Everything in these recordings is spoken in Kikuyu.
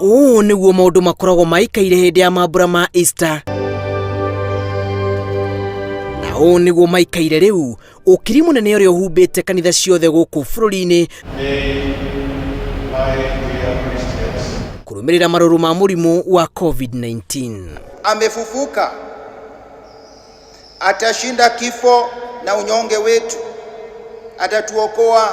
Ũũ nĩguo maũndũ makoragwo maikaire hĩndĩ ya mambura ma Easter. Na ũũ nĩguo maikaire rĩu, ũkiri mũnene ũrĩa ũhumbĩte kanitha ciothe gũkũ bũrũri-inĩ kũrũmĩrĩra marũrũ ma mũrimũ wa COVID-19. Amefufuka, atashinda kifo na unyonge wetu, atatuokoa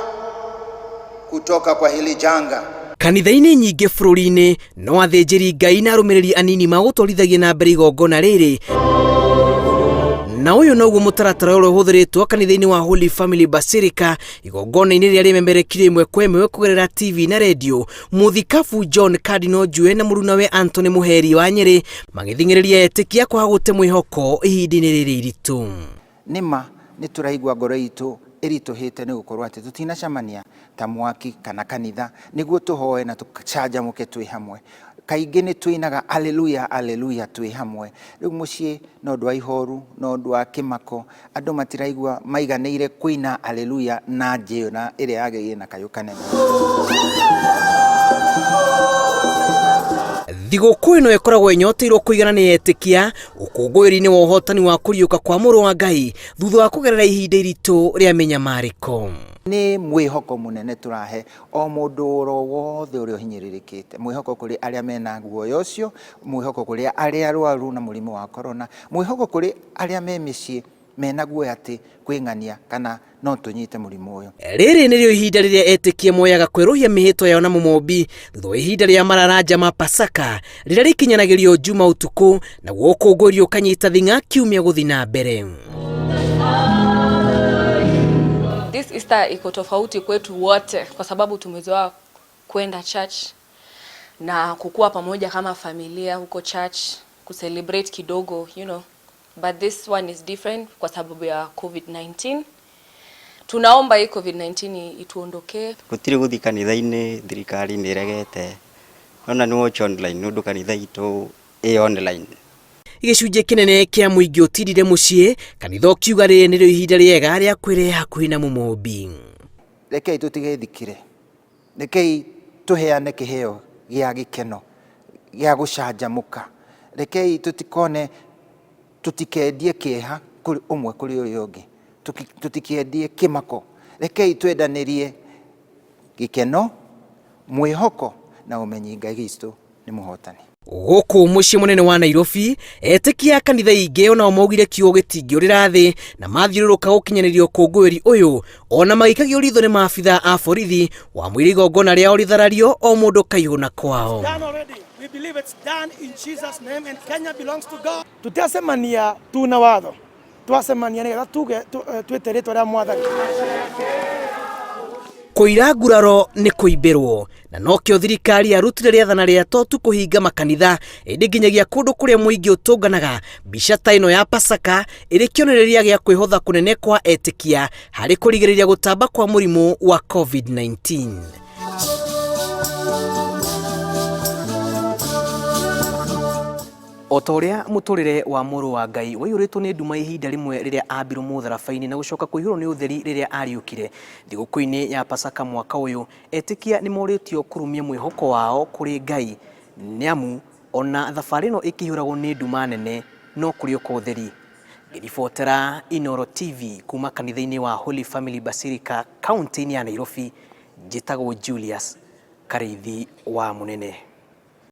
kutoka kwa hili janga. Kanitha-inĩ nyingĩ bũrũri-inĩ no athĩnjĩri Ngai na arũmĩrĩri anini magũtwarithagia na mbere igongona rĩrĩ, na ũyũ noguo mũtaratara ũrĩa ũhũthĩrĩtwo kanitha-inĩ wa Holy Family Basilica igongona-inĩ rĩrĩa rĩmemerekire ĩmwe kwa ĩmwe kũgerera TV na redio. Mũthikabu John Cardinal Njue na mũrunawe Anthony Mũheri wa Nyĩrĩ magĩthing'ĩrĩria etĩkia kwaga gũte mwĩhoko ihinda-inĩ rĩrĩ iritũ. Nĩ ma nĩ tũraigua ngoro itũ ĩritũhĩte nĩ gũkorwo atĩ tũtinacemania ta mwaki kana kanitha nĩguo tũhoe na tũcanjamũke twĩ hamwe. Kaingĩ nĩ tũinaga aleluya aleluya twĩ hamwe. Rĩu mũciĩ no ũndũ wa ihoru, no ũndũ wa kĩmako, andũ matiraigua maiganĩire kũina aleluya na njĩra ĩrĩa yagĩrĩire na kayũ kanene. Thigũkũ ĩno ĩkoragwo ĩnyoteirwo kũigana nĩ etĩkia ũkũngũĩri-inĩ wa ũhotani wa kũriũka kwa mũrũ wa Ngai thutha wa kũgerera ihinda iritũ rĩa mĩnyamarĩko. Nĩ mwĩhoko mũnene tũrahe o mũndũ oro wothe ũrĩa ũhinyĩrĩrĩkĩte, mwĩhoko kũrĩ arĩa mena guoya ũcio, mwĩhoko kũrĩ arĩa arwaru na mũrimũ wa corona, mwĩhoko kũrĩ arĩa me mĩciĩ mena guoya atĩ kwĩ ng'ania kana no tũnyite mũrimũ ũyũ. Rĩrĩ nĩrĩo ihinda rĩrĩa etĩkia moyaga kwerũhia mĩhĩtwa yao na mũmũmbi thutha wa ihinda rĩa mararanja ma Pasaka rĩrĩa rĩkinyanagĩrio Juma ũtukũ, naguo ũkũngũĩri ũkanyita thing'a kiumia gũthiĩ na mbere. This Easter iko tofauti kwetu wote kwa sababu tumezoea kwenda church na kukua pamoja kama familia huko church kucelebrate kidogo, but this one is different kwa sababu ya COVID-19. Tunaomba hii COVID-19 ituondokee. Gũtirĩ gũthiĩ kanitha-inĩ, thirikari nĩ ĩregete. Ona nĩ watch online nĩ ũndũ kanitha itũ ĩ online. Gĩcunjĩ kĩnene kĩa mũingĩ ũtindire mũciĩ, kanitha ũkiuga rĩrĩ nĩrĩo ihinda rĩega rĩa kwĩrehe hakuhĩ na mũmũmbi. Rekei tũtigethikĩre, rekei tũheane kĩheo gĩa gĩkeno, gĩa gũcanjamũka. Rekei tũtikone, tũtikendie kĩeha kũrĩ ũmwe kũrĩ ũrĩa ũngĩ, tũtikendie kĩmako. Rekei twendanĩrie gĩkeno, mwĩhoko na ũmenyi Ngai witũ nĩ mũhotani. Gũkũ mũciĩ mũnene wa Nairobi, etĩkia a kanitha ingĩ onao maugire kiugo gĩtingĩũrĩra thĩ na mathiũrũrũka gũkinyanĩria ũkũngũĩri ũyũ, ona magĩikagio ritho nĩ maabitha a borithi wamũire igongona rĩao rĩtharario o mũndũ kaihũ na kwao. Tutiacemania tuna watho, twacemania nĩgetha tuge twĩte rĩtwa rĩa Mwathani. Kũira nguraro nĩ kũimbĩrwo, na nokĩo thirikari yarutire rĩathana rĩa to tu kũhinga makanitha ĩndĩ nginyagia kũndũ kũrĩa mũingĩ ũtũnganaga. Mbica ta ĩno ya Pasaka ĩrĩ kĩonereria gĩa kwĩhotha kũnene kwa etĩkia harĩ kũrigĩrĩria gũtamba kwa mũrimũ wa COVID-19. O ta ũrĩa mũtũrĩre wa mũrũ wa Ngai waiyũrĩtwo nĩ nduma ihinda rĩmwe rĩrĩa aambirwo mũtharaba-inĩ na gũcoka kũihũrwo nĩ ũtheri rĩrĩa aariũkire, thigũkũ-inĩ ya Pasaka mwaka ũyũ, etĩkia nĩ morĩtio kũrũmia mwĩhoko wao kũrĩ Ngai, nĩ amu o na thabarĩ ĩno ĩkĩihũragwo nĩ nduma nene, no kũrĩũka ũtheri. Ngĩribotera Inooro TV kuma kanitha-inĩ wa Holy Family Basilica kaũntĩ-inĩ ya Nairobi, njĩtagwo Julius Karĩithi wa Mũnene.